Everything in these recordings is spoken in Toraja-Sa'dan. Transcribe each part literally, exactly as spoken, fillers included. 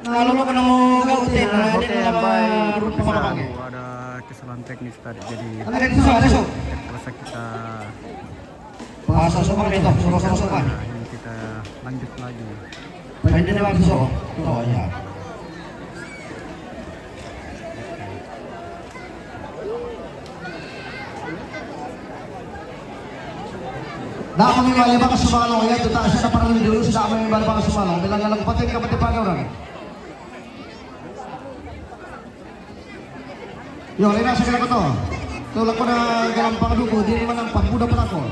Kalau lo kena mau gak utin, nah, ini Oke, nama baik, rumah pemirsa, makan. Ada kesalahan teknis tadi, jadi Ada di sana, ada, so. Terpaksa kita Pasal semua itu, semua, semua, semua. Nah, ini kita lanjut lagi. Paling dia waktu so. Oh, ya. Dah kami balik pakai sumalo, ya, tu tak saya pernah dulu, sudah kami balik pakai sumalo. Bila dalam paten ke paten pakai orang. Yo, lena segera koto. Tolak pada galam pangduku, diri manang pangguda pelako.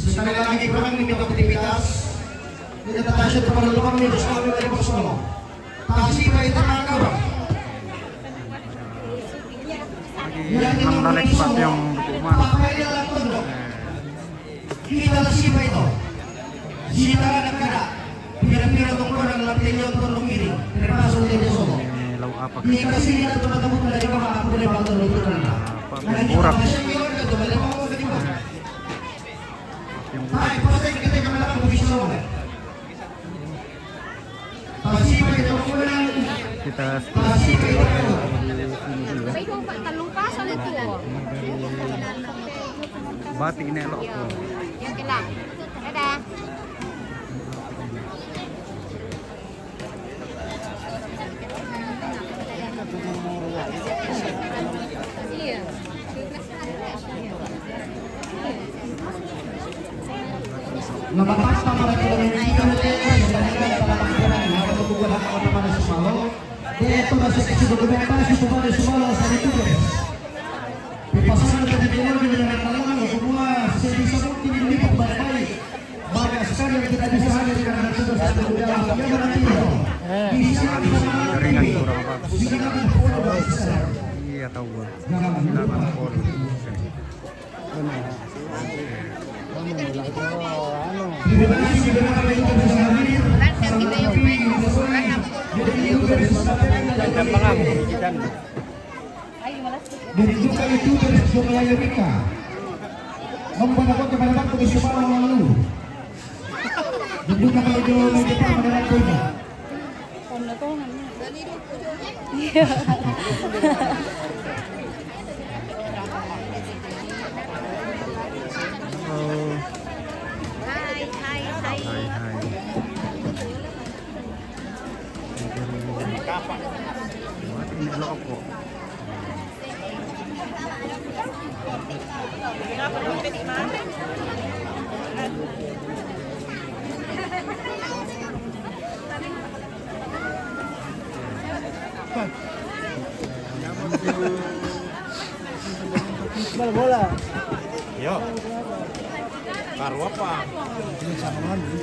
Sekali lagi, kurang minta aktivitas. Kita tak asyik kepada lubang ni, terus kami balik ke sono. Tasi baik tanah kau. Lagi enam lalek sepatu yang berkuman. Kita siapa itu? Sita anak kada. Pira-pira tong orang latihan yang tong kiri. Termasuk dia dia sono. Ini lauk apa? Ini kasih dia tempat tempat dari mana aku dari mana tong orang. Apa? Borak. Yang borak. Hai, pasti kita kena aku bisa sono. Kita stop di sini dulu ya. Batik ini elok kok. Oke lah. Dadah. Iya. Nama pasta pada kilometer tiga meter, sedangkan pada panggilan yang akan membuka hak otomatis Sumalo, dia itu masih isi dokumentasi Sumalo, Sumalo, asal itu, guys. Di pasangan tadi dia lagi dengan tangan, semua sebisa mungkin dilipat baik-baik. Banyak sekali yang tidak bisa hadir karena tugas dan pekerjaan. Dia berarti itu. Bisa jaringan kurang bagus. Iya, tahu gua. Silakan, Paul. Ditunjukkan itu dari sebuah Amerika. Membuat aku kepada waktu di Sumbawa lalu. Dibuka kalau jauh lagi Jepang pada waktu ini. Iya. Halo. Hai, hai, hai. Hai, hai. Ini rokok. Bola, bola. Yo. Karo apa? Ini sama mandi.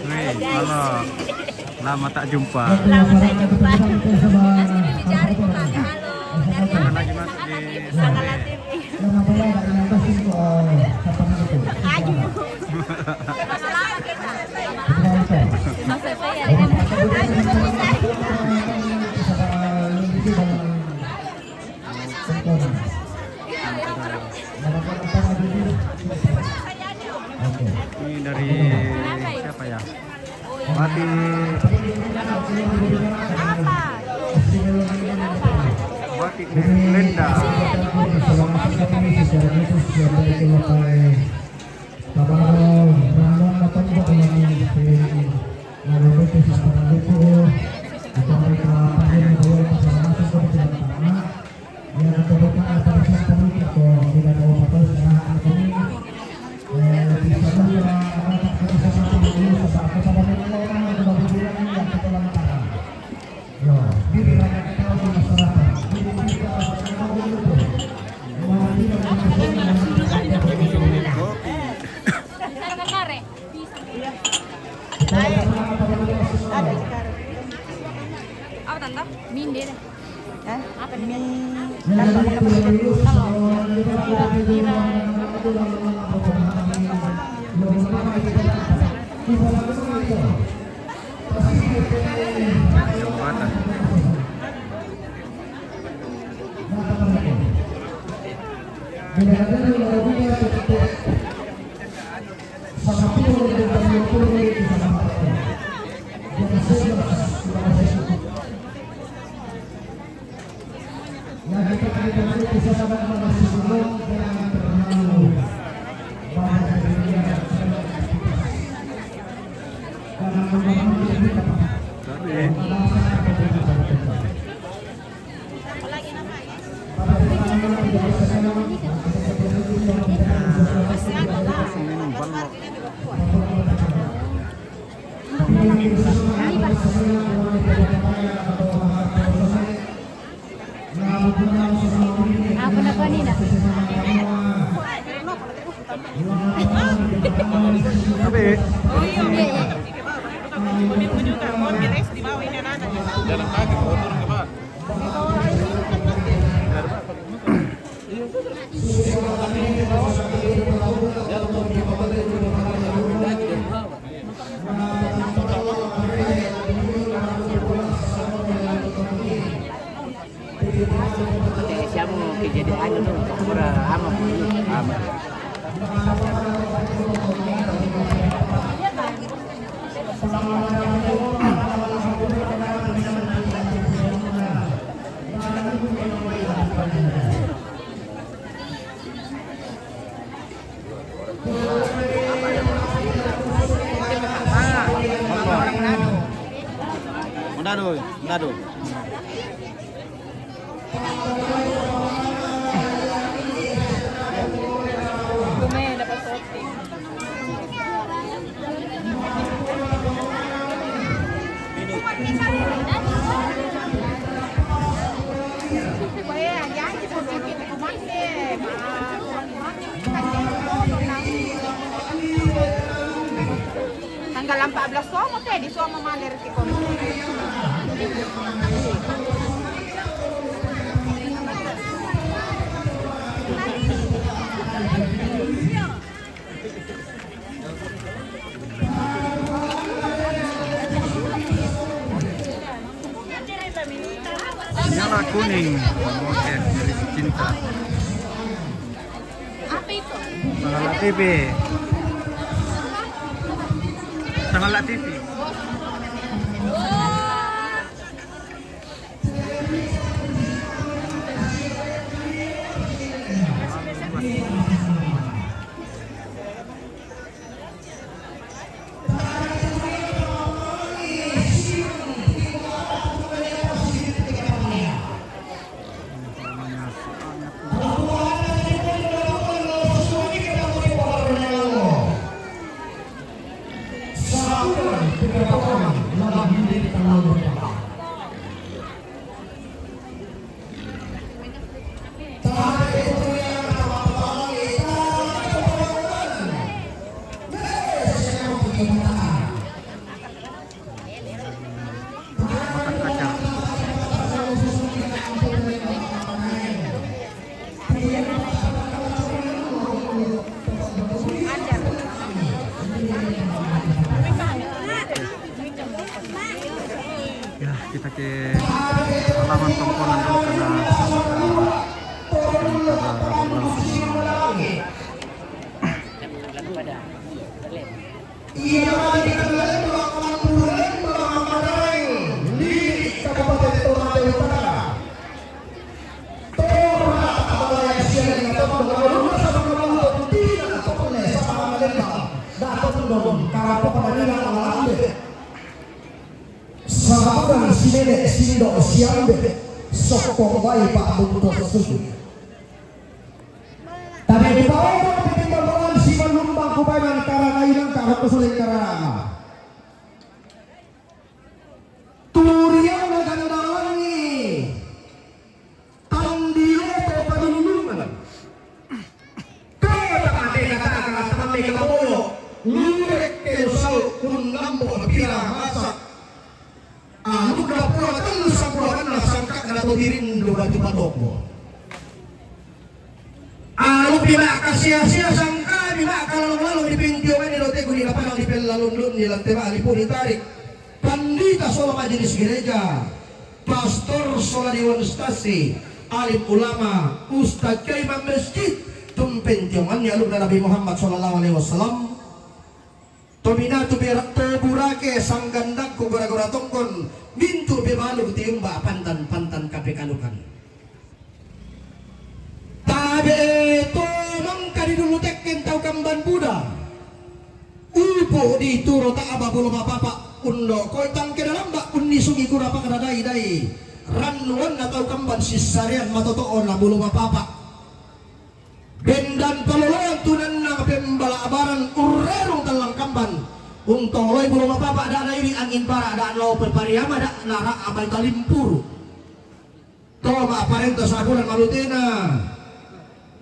Wih, halo. Lama tak jumpa. Lama tak jumpa. Masih dicari kemana? Halo. Dari mana? Gimana, gimana di Sangga Latin. Aduh. Masa saya ya, Ini dari siapa ya? Batik. Batik Lenda. Tabaro Ramon Matombo lagi, eh, lalu itu sama Lupo, atau mereka panggil bawa pasal masuk ke dalam tanah. Ya, atau mereka pada saat itu kok tidak ada apa-apa, sekarang aku ini, eh, bisa juga, apa, tak bisa masuk dulu, sebab aku sama mereka orang yang sudah berbilang ini yang kita lantaran. Ya, diri rakyat kita di masyarakat. Diri kita, Apa, Tante? Mie deh. Hah? Apa nih? Mie. Kalau kira-kira, kira-kira. Mie. Jembatan. Apa na kanina? Sabi. Iya, iya. Jalan kaki, mau turun ke bawah. Siamo che chiede anche noi, ancora amo, amo. Manado, Manado. Tanggal empat belas somo te, di somo maler ki kono. Nyala kuning, oke, dari cinta. Apa itu? Tanggal T V. Tanggal T V. Ya, kita ke halaman tongkonan dulu karena, karena berlangsung. Iya, Kabupaten Ternate Utara. Sabukan si nenek si ndok si ambe, sokong wai Pak Bungkus Sugi. Tapi di bawah pimpinan si malumbang kubanan karana inang karo kusuling karana. Turiang na gandalangi. Tandilo to padulungan. Kata ate kata kata ate kabolo. Lurek ke usau kun lambo pira masak. Anu dapur kan sabuah kan sangka kata to dirin do batu patoko. Anu pira kasia-sia sangka Ma'kalalong-lalong di pintiungan ni Rote Guni Kapanang di pellalundun ni Lante Ma'alipu ni Tarik. Pandita sola majelis gereja, pastor sola dewan stasi, alim ulama, ustad, ka imam masjid, tumpentiongan ni alumna Nabi Muhammad sallallahu alaihi wasallam. Tominatu berak to burake sanggandakku gora-gora tongkon, mintu bebaluk tiumba pantan-pantan kapekalukan. Tabe to mangka di dulu tekken tau kamban buda. Upu di turo ta'aba bulo mapapa undo koi tangke dalamba unni sugi kura pakada dai-dai. Rannuanna tau kamban sissarean matoto'o na bulo mapapa. Bendan paloloan tunanna pembala abaran urrerung tallang kamban. Untoloi bulo mapapa dana iri angin bara dana ope pariama dana ra abai talimpuru. To ma'parenta saburan malutena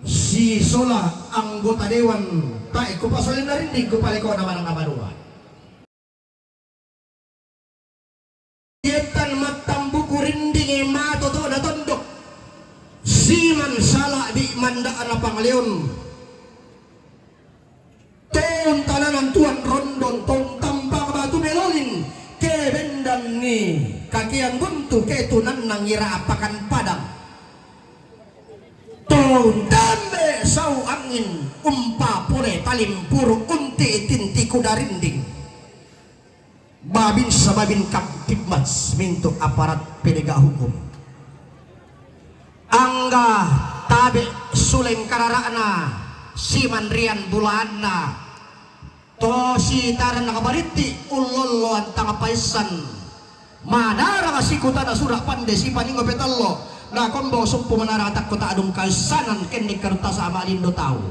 sisola anggota dewan tae ku pasalinna rinding ku palekona manang abarua. Iettan mattambuku rindingi matoto'na tondok siman sala'bi manda'na pangleon. Tong tananan tuan rondon tong tampang batu melolin ke bendanni kakean buntu ke tunanna ngira apakan padang. Tong tambe sau angin umpa pole talimpuru unti tinti kuda rinding. Babinsa Babin Kamtibmas mintu aparat penegak hukum. Angga tabe suleng karara'na simanrian bulaanna to sitaran nakabaritti ullolloan tang paissan manarang sikutana sura pande sipaningo petallo nakombo sumpu manarang takko ta'dung kaissanan kenni kertasa malindo tau.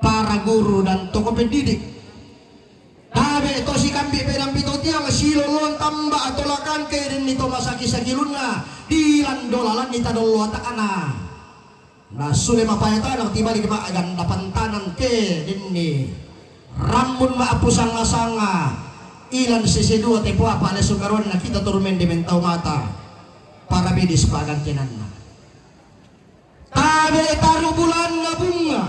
Para guru dan tokoh pendidik. Tabe to sikambi pedambi to tiang silolon tamba atau lakan ke denni to masaki-saki lunna di lando lalan di tadollo ata'na. Na sule mapayatana tibalik ma ganda pantanan ke denni rambun ma apu sanga-sanga ilan sisi dua tepo apa le sukaruan na kita turmen di mentau mata para bidis pagantinanna. Tabe taru bulanna bunga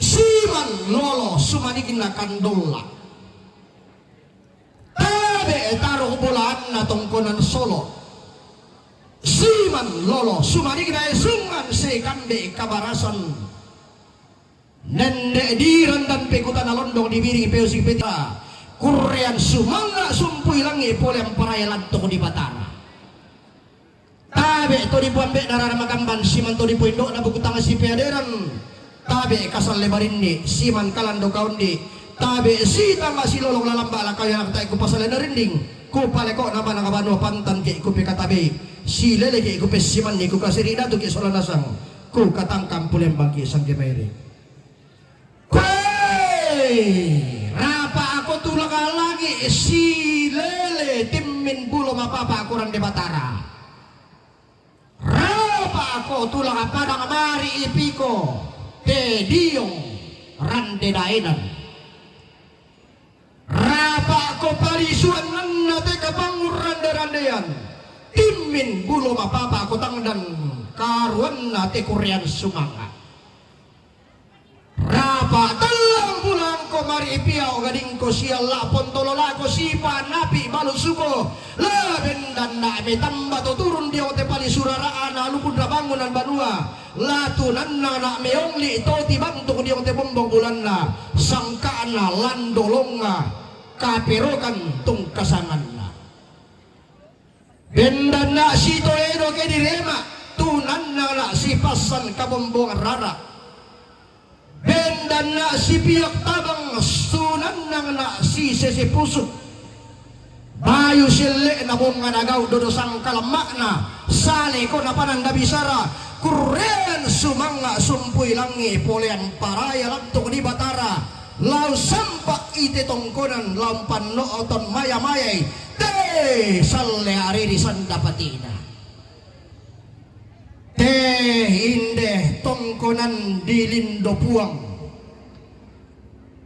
siman lolo sumanigna kandolla. Tabe taru bulanna tongkonan solo siman lolo sumanigna esungan sekambe kabarasan. Nenne diran dan pekutana londong dibiring peusik petira kurrean sumanga sumpui langi pole amparaya lantong di batara. Tabe to dipuambe darara magamban siman to dipuindo na buku tanga sipeaderan. Tabe kasalle barinni siman kalando kaundi. Tabe sitanga silolong lalamba lakawi anak tae kupasale na rinding kupaleko nama na kabanua pantan ke kupekatabe silele ke kupesimanni kukasiri datu ke sola nasang. Ku katangkang pulembang ki sangke mairi. Koe rapa ako tulaka lagi silele timmin bulo mapapa akorang de batara. Rapa ako tulaka padang mari ipiko te diong rande daenan. Rapa ko palisuan nanna te kapangun rande-randean timmin bulo mapapa ko tangdan karuanna te kurean sumanga. Rapa tallang bulan ko mari ipia o gadingko sialla pontololako sipa napi balu suko la bendanna me tamba to turun diong te palisurara ana lukun rabangunan banua. Latu nannana meongli to tibantuk diong te bombong bulanna sangkana landolonga kaperokan tungkasanganna. Bendanna sitoedo ke direma tunannana sipassan kabombongan rara. Bendanna sipiak tabang sunannana sisese pusuk. Bayu selle'na bonga nagau dodo sangkalamma'na saleko napananda bisara kurrean sumanga sumpui langi polean paraya lantuk di batara lau sampa ite tongkonan lau panno'ton maya-mayai te salle ariri sanda patina. Te inde tongkonan di lindo puang.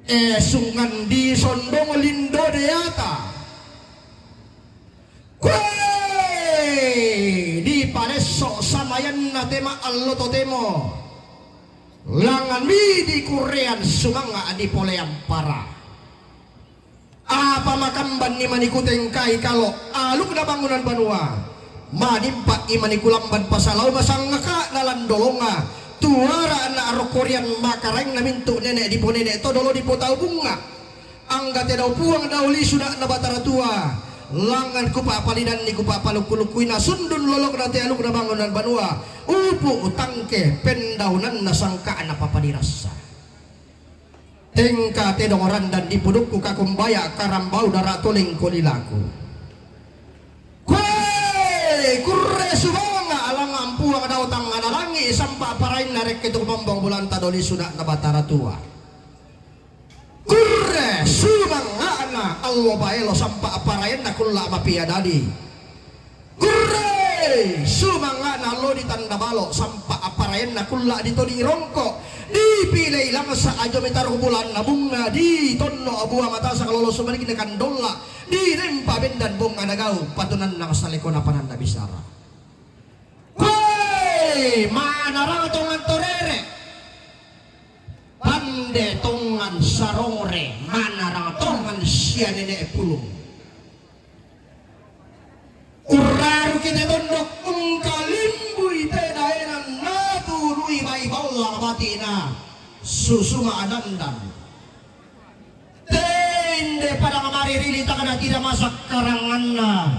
Esungan di sondong lindo deata. Kue di paresso samayanna tema allo totemo. Langan mi di kurrean sumanga' di polean para. Apa makambanni maniku tengkai kalo' alukna bangunan banua. Manimpa'i maniku lamban pasalau masangngaka'na lan dolonga. Tuara'na rokkorian makaraengna mintu' nene' diponene' to dolo dipotau bunga'. Angga te dao Puang dao lisuna'na Batara Tua. Langan kupa'palidanni kupa'palukku-lukkui nasundun lolokna te alukna bangunan banua. Upu' tangke pendaunanna sangka'na papadirassa. Tengka tedong randan dipudukku kakumbaya karambau dara toleng kolilaku. Kue kurre sumanga' alangngan Puang dao tangngana langi' sampa' paraenna rekke tu mombong bulanta doli suna'na Batara Tua. Kurre sumanga'na allo baelo sampa' paraenna kulla' mapia dadi. Kurre sumanga'na allo di tanda balo' sampa' paraenna kulla' ditodi rongko'. Dipilei langsa' ajo mitaro bulanna bunga di tonno' bua matasa kalolo sumanikna kandolla'. Dinempa bendan bongana gau' patunanna salekona pananna bisara. Kue manarang tongan torere. Pande tongan sarongre manarang tongan sia nene' pulung. Urraruki te tondok ungkalimbui te daenan natului bai ballang bati'na susuma' dandan. Te inde padang maririli takana tida masakkaranganna.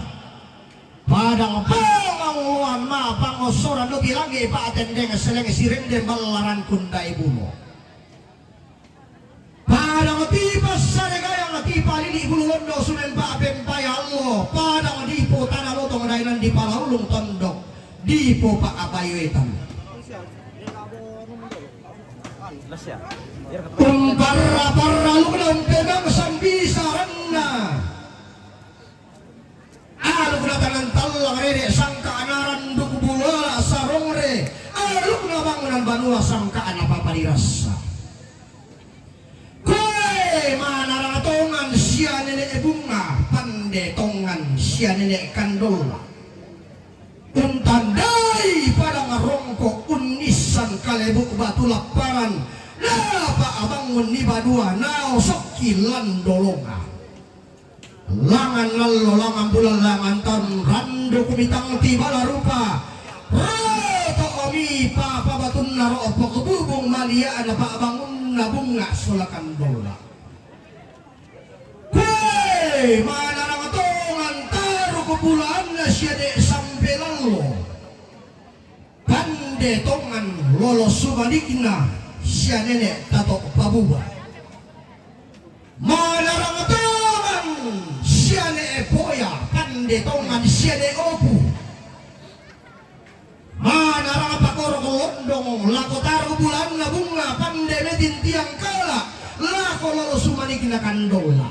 Padang pangalluan ma pangossoran do bilangi pa'tendeng seleng sirende ballaran kundai bulo. Padang tipassare gayang tipalili bulu londo sumempa pempai allo. Padang dipo tana lotong daenan dipalaulung tondok dipo pa'abayoetan. Umparra-parra lukna umpemang sambisaranna. Alukna tangan tallang rere sangka' naranduk bulala sarongre. Alukna bangunan banua sangka' napapadirassa. Koe manarang tongan sia nene' bunga, pande tongan sia nene' kandolla. Untandai padang rongko' unnissan kalebu' batu lapparan, napa'bangunni banua naosokki lan dolonga. Langan allo, langan bulan, langan taun, randu kumitang tibala rupa. Roto'mi papa batunna ro'po kububung malia'na pa'bangunna bunga sola kandolla. Kue manarang tongan taru kubulaanna sia de' sampe lallo. Pande tongan lolo sumanikna sia nene' tato' pabuba. Manarang tongan sia nene' poya, pande tongan sia nene' opu. Manarang pakorok londong lako taru bulanna bunga, pande metintiang kala lako lolo sumanikna kandolla.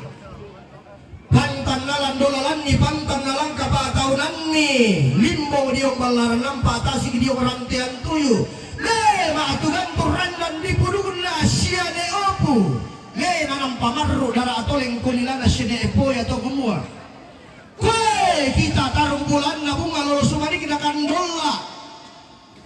Pantan nalan dolalanni, pantan nalan kapataunanni, limbong diong ballaran nampa, tasik diong rantean tuyu. Le ma'tu gantung randan dipudukna sia nene' opu. Le nanampa marru dara atoleng kulilana sia nene' poya to kumua. Kue kita tarung bulanna bunga lolo sumanikna kandolla.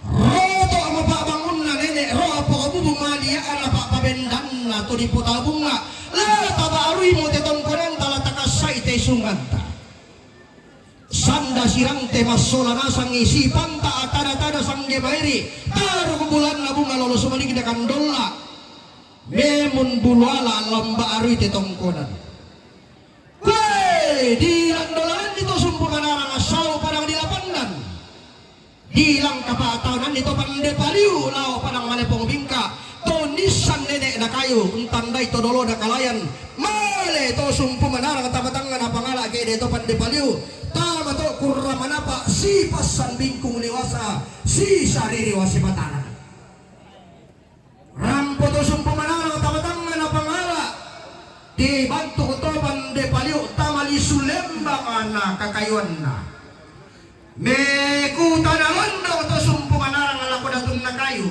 Roto'mo pa'bangunna nene' ro'po kububung malia'na pa'pabendanna to dipotabunga. La tabaruimo te tongkonanta, la takassai te sunganta. Sanda sirante massola nasangi sipanta atada-tada sangge maeri, tarung bulanna bunga lolo sumanikna kandolla. Memun buluala lamba arui te tongkonan. Kue dilandolalanni to sumpu manarang assau padang dilapandan. Dilangka pa'taunanni to pande paliu lao padang malepong bingka, to nissan nene' na kayu, untandai to dolona kalayan. Male to sumpu manarang tama tangnga na pangala' ke'de' to pande paliu, tama to kurra manapa' sipassan bingkung liwasa, sisariri wase patara. Rampo to sumpu manarang tama tangnga na pangala', dibantuk to pande paliu tama lisu lembang na kakayuanna. Mekutana londong to sumpu manarang lako datunna kayu.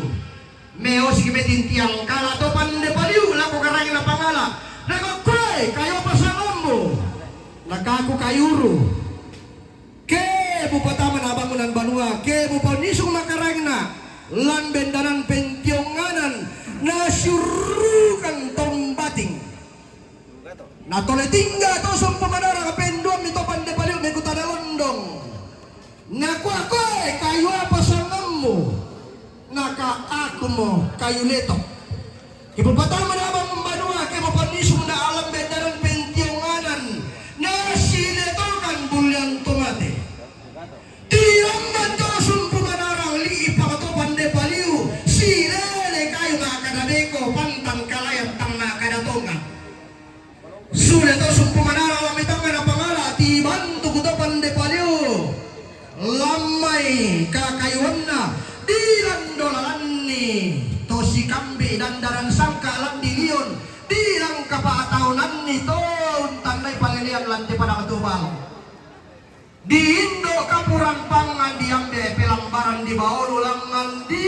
Meosik metintiang kala to pande paliu lako karaeng na pangala'. Nakokkue kayu apa sangommu? Nakaku kayuru. Ke mupatama na bangunan banua, ke mupanisung makaraengna, lan bendanan pentionganan, Na tole tingga to Sumpu Manarang, penduan mi to Pande Paliu me kutana londong. Nakua koe, kayu apa sangammu? Naka aku mo kayu letok. Ke mupatama na abang banua, ke mupanisung na alam bendaran pentionganan, na siletokan bulian to mate. Tiamban to Sumpu Manarang, li'i pang to Pande Paliu, silele kayu ma'kada beko, pantang kalayan tang ma'kada tongan. Sule to Sumpu Manarang lambi tangnga na pangala, tibantuk to Pande Paliu. Lammai kakayuanna, dilan do lalanni to sikambi dandaran sangka' lan di lion, dilan kapa'taunanni to untandai palelean lan di padang tubal. Di indo' kapurang pangnga' di ambe' pelambaran di baulu langngan di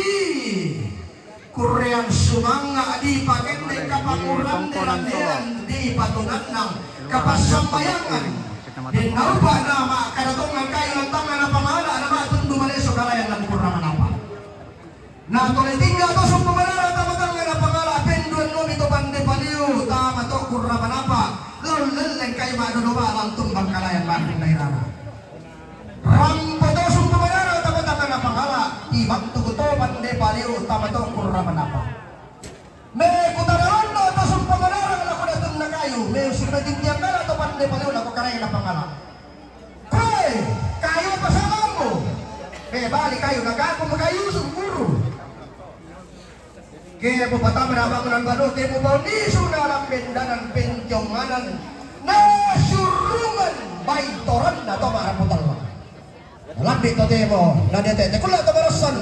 kurrean sumanga' di pakendek kapangurande-randean di patunannang kapassambayangan. Den naupa' na ma'kada tongan kayu lan tangnga na pangala' na ma'tundu maleso kalayan lan kurra manapa. Na tole tingga to Sumpu Manarang tama tangnga na pangala', penduan nomi to Pande Paliu tama to kurra manapa, lalu lelleng kayu ma'dodo ba'lang tumbang kalayan ma'kun daerana. Rampo to Sumpu Manarang tama tangnga na pangala', tibantuk to Pande Paliu tama to kurra manapa. Me kutana londong to Sumpu Manarang lako datunna kayu, me usimatintiang kala to Pande Paliu lako karaeng na pangala'. Koe, kayu apa sangammu? Me bali kayu, naka aku mo kayu sungkuru. Ke mupatama na bangunan banua, ke mupaunisu na alam bendanan pentionganan, na siurrungan baitoranna to ma'rapu tallang. Lambi' totemo na diate te kulla' to marassan,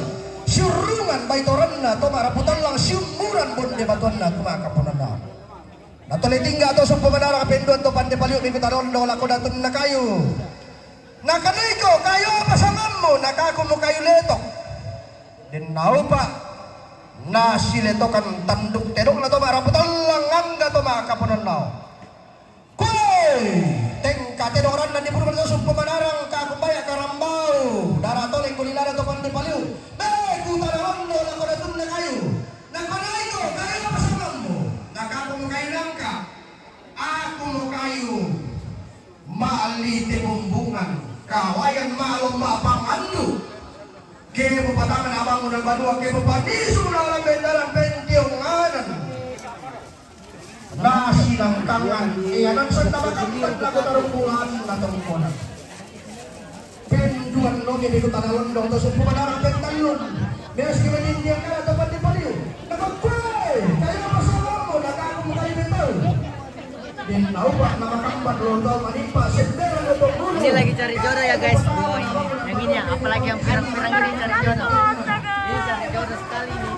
siurrungan baitoranna to ma'rapu tallang, siummuran bonde batuanna tu ma'kaponanna. Na tole tingga to Sumpu Manarang, penduan to Pande Paliu me kutana londong lako datunna kayu. Nakana iko, kayu apa sangammu? Naka aku mo kayu letok. Den naupa' na siletokan tanduk tedokna to ma'rapu tallang angga to ma'kaponanna. Koe, tengka tedok ranna di purba to Sumpu Manarang, ka kumbaya karambau, dara tole kulilana to Pande Paliu. Be kutana londong lako datunna kayu. Nakana iko, kayu apa sangammu? Naka aku mo kayu nangka. Aku mo kayu ma'lite bumbungan, kalayan ma'lomba pangandu. Ke mupatama na bangunan banua, ke mupanisu na alam bendanan pentionganan, na sinangkangan, e, anan sanna makamban lako tarumbulan na tongkonan. Penduan nomi me kutana londong to Sumpu Manarang pentallun. Meski manindian kala to Pande Paliu. Nakakkue, kayu apa sangammu? Naka aku mo kayu betau. Den naupa' na makamban londong manimpa senderan londong bulu. Ini lagi cari jodoh ya, guys, duo ini. Yang ini ya, apalagi yang pirang-pirang ini cari jodoh. Ini cari jodoh sekali nih.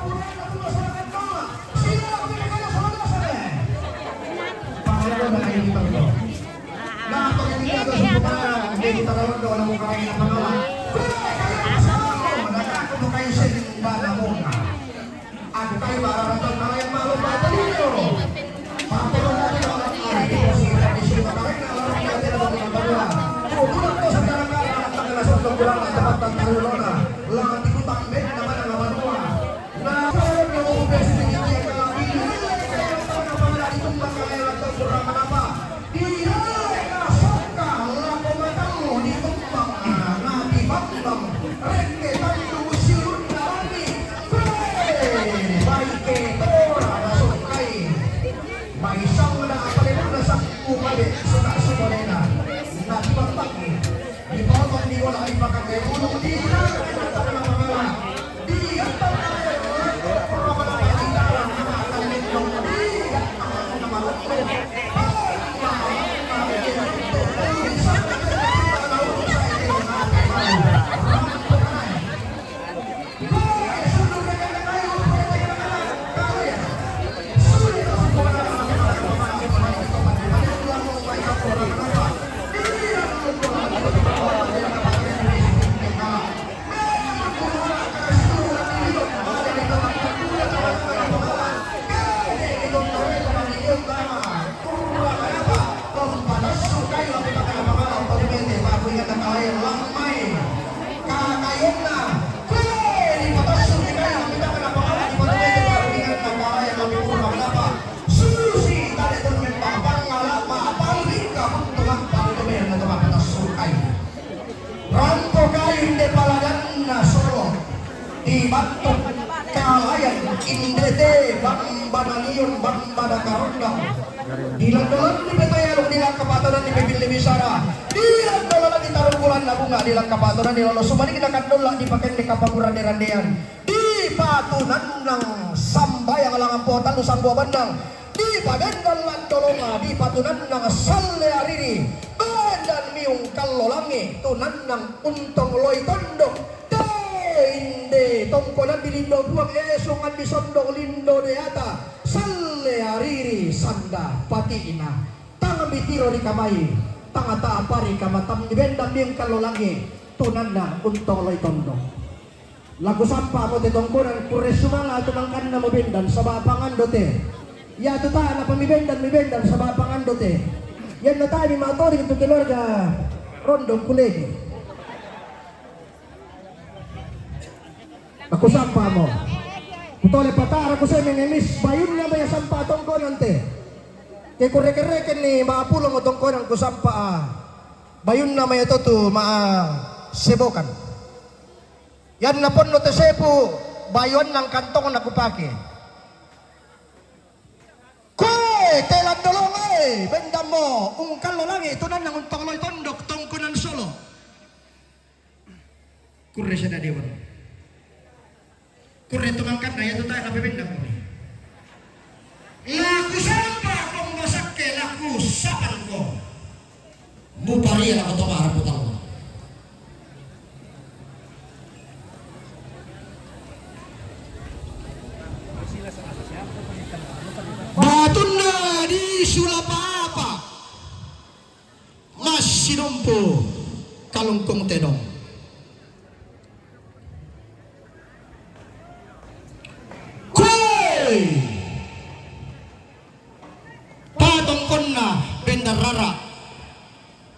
Yon bamba na karondang. Dilan-dolan ni petoyalong, dilan kapatonan ni pepilli bisara. Dilan-dolan ni tarung bulan na bunga, dilan kapatonan ni lolo sumaning na kandola di paken ni kapanguran ni randean. Di patunannang sambayang langan po talu sambua bandang. Di pabendan landolonga, di patunannang salle ariri. Bendan miung kallolangi, tunannang untong loi tondok. Te inde tongkonan di lindo buang esongan di sondong lindo deata. Salle ariri sanda pati'na. Tang mitiro ri kamai, tang ta'pa ri kamatammi, bendan miung kallolangi, tunanna untong loi tondok. Laku sampa mo te tongkonan, kurre sumanga tu mangkanna mo bendan, saba pangando te. Iatu ta napa mi bendan, mi bendan, saba pangando te. Ianna tae mi matoding tu keluarga rondong kulege. Aku sampa mo. Kutole patara kuse mengemis bayunna maya sampa tongkonan te. Ke kureke-reke ni ma pulo mo tongkonan ku sampa a. Bayunna maya totu ma sebokan. Ianna ponno te sepu bayuanna kantongna kupake. Koe te landolonga e, bendammo ungkallolangi tunanna untong loi tondok tongkonan solo. Kurre sada dewan. Kurre tu mangkanna iatu tae napebendammo. Laku sampa kombo sakke, laku sapangko. Muparia lako to marapu tau. Batunna di sulapa apa massinompo kalungkung tedong. Koe patongkonna bendan rara.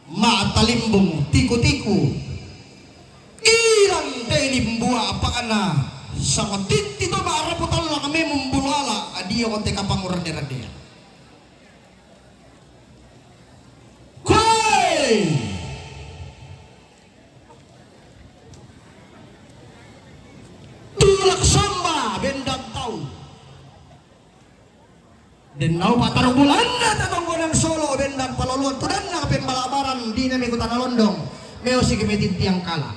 Ma'talimbung tiku-tiku. Ilang te limbua apa'na, sama titti to ma'rapu tallang memung bulala, adio te kapanguran-randean. Koe tulak samba bendan tau. Dennau pataro bulanna tatongkonan solo bendan paloloan tudanna pembalabaran dina mekutana londong. Meosi ke metintiang kala.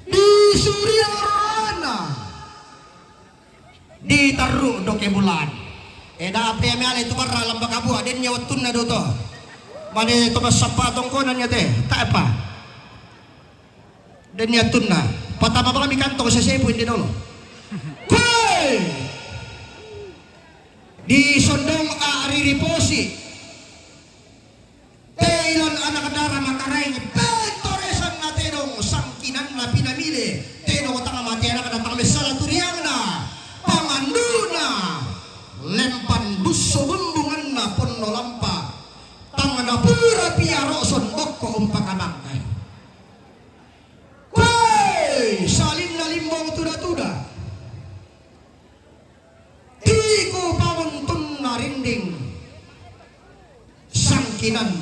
Di suriang roana. Di tarru doke bulan. Eda ape meale tu barra lamba kabua dennya wattunna doto. Mane to massappa tongkonan nyate. Tak apa. Denni attunna, patama bangami kantong sesepu inde dolo. Koe! Di sondong a ririposi. Te ilan anak dara makaraeng, pentoresanna tedong sangkinanna pinamile, tedong tang mate anak datang messala turiangna, panganduna, lempan busso bumbunganna ponno lampa, tang napura piaro sondokko umpakamangkai. Koe salinna limbong tuda-tuda. Tiku pamuntunna rinding sangkinan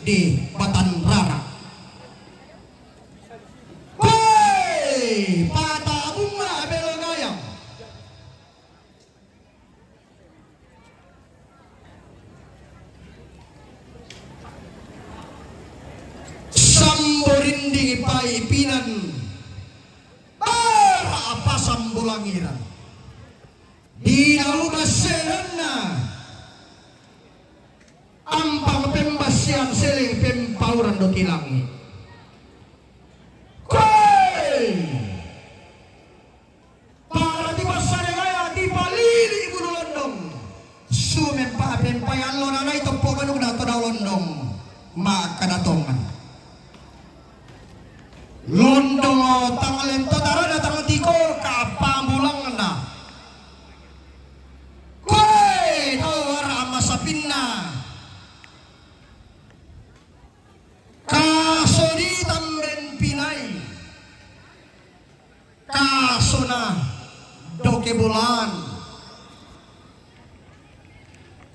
di Batanrara. Koe patabunga belogayang. Samborinding paipinan bara apa sambolangiran. Di dalu basseranna ampang pembassian seleng pempauran doki langi. Koe Para tipassarengaya tipalili bulu londong. Sumempa pempai allo nanai toppo manukna to dao londong. Makkada tongan. Londong tang lento tarana tang tiko kapang bulangna. Koe tau ara amma sapinna. Kasodi tamben pinai. Kasona doke bolan.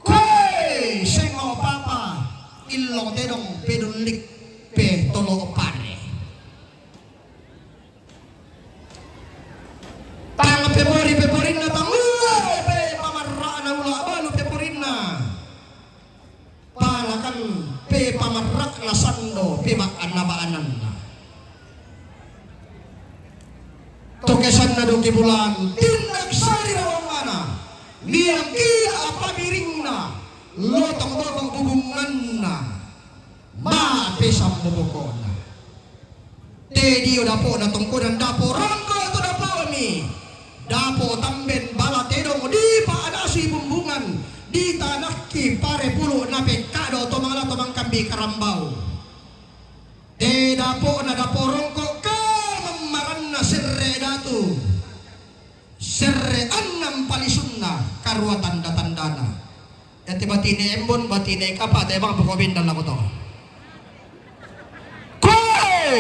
Koe sengo papa illong tedong pedullik pe tolo pare. Tang pemori pemorinna tang uwe pe pamarraan na ba'nanna. To kesanna duki bulan, tindak sari rawangngana, miangki apa biringna, lotong-lotong bubunganna, mapesammu bokona. Te dio dapo'na tongkonan dapo rongko to dapo'mi, dapo tamben bala tedong dipa'nasui bumbungan, ditanakki pare pulu napekkado to mangala to mangkambi karambau. Te dapo'na dapo rongko ka mammaranna serre datu, serre annang palisunna karua tanda-tandana. Yate batine embon, batine kapa, te bang poko bendal lako to. Koe!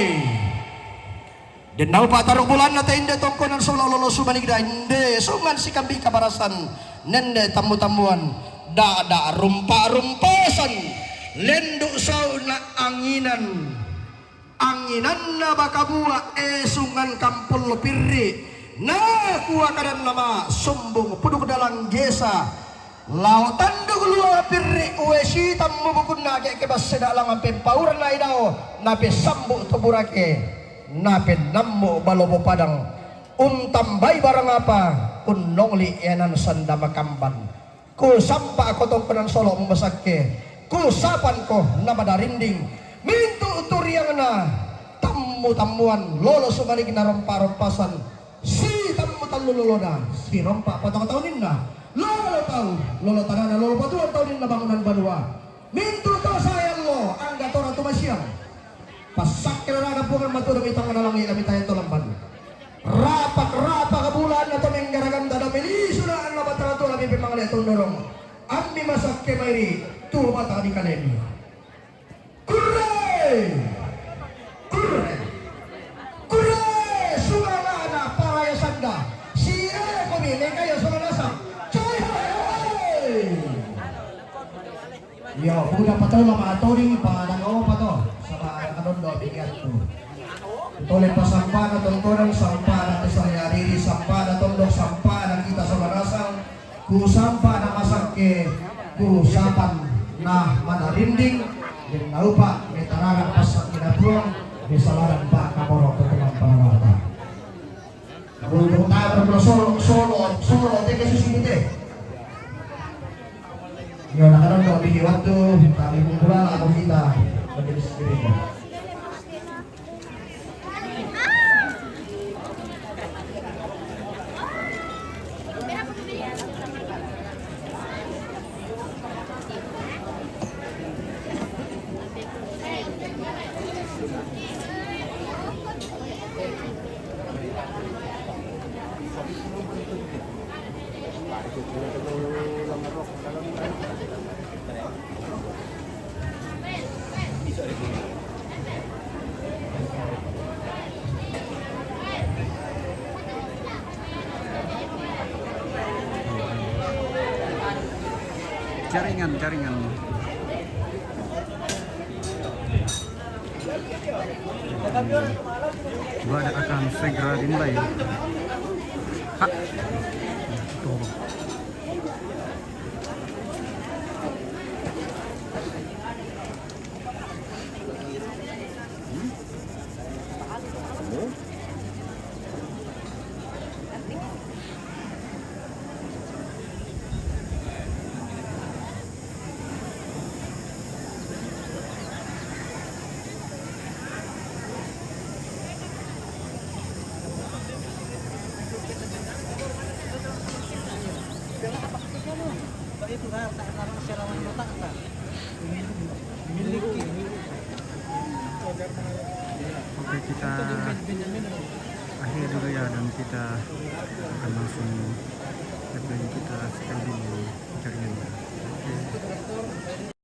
Denna upa taruk bulanna te inde tongkonan sola lolo sumanigda inde sungan sikambi kabarasan nende tammu-tammuan da'da rumpa-rumpasan lendu sauna anginan anginanna bakabua esungan kampollo pirri na kuakadanna ma sumbung puduk dalang gesa lao tanduk lua pirri uwe sitammu bukunna ake kebasseda langan pempaurna idao napessambu to burake napennammu balobo padang untambai barang apa unnongli enan sanda makamban. Kusampa ko tongkonan solo mumasakke, kusapan ko na madarinding. Mintu turiangna tammu-tammuan lolo sumaligna rompa-rompasan, si tammu tallu lolona, si rompa patong tauninna, lolo tau, lolo tanana, lolo patuan tauninna bangunan banua. Mintu to sayallo, angga tora tumasiang. Passakke raraga Puang matudu mi tangngana langi' la mitayang to lamban. Rapak-rapak bulanna to menggaraganta dame lisuna anna batara to lami pemangale tondorong. Ammi masakke mairi tu mata di kalemi. Kurre! Kurre! Kurre! Sugalana paraya sanda. Si ekomi mekayo sola nasang. Cai hai hai! Iyo, buda patolo matoding pada opa to, saba' kadondo bigiattu. Tole pasampana tongkonan, sampana te sariariri, sampana tondok, sampana kita sola nasang, ku sampana masakke, ku sapan na madarinding, den naupa metarara passakkina Puang, mesalaran pa kaporo keteman panawata. Untuk tabar solo, solo, solo, teke susi pute. Iyo, nakanan to bigi waktu, tapi kumpulan atau kita majelis gereja. Jaringan, jaringan. Ibadah akan segera dimulai. Hak. Tuh. Oke, kita akhiri dulu ya, dan kita akan langsung kita sekali dulu jaringannya. Oke.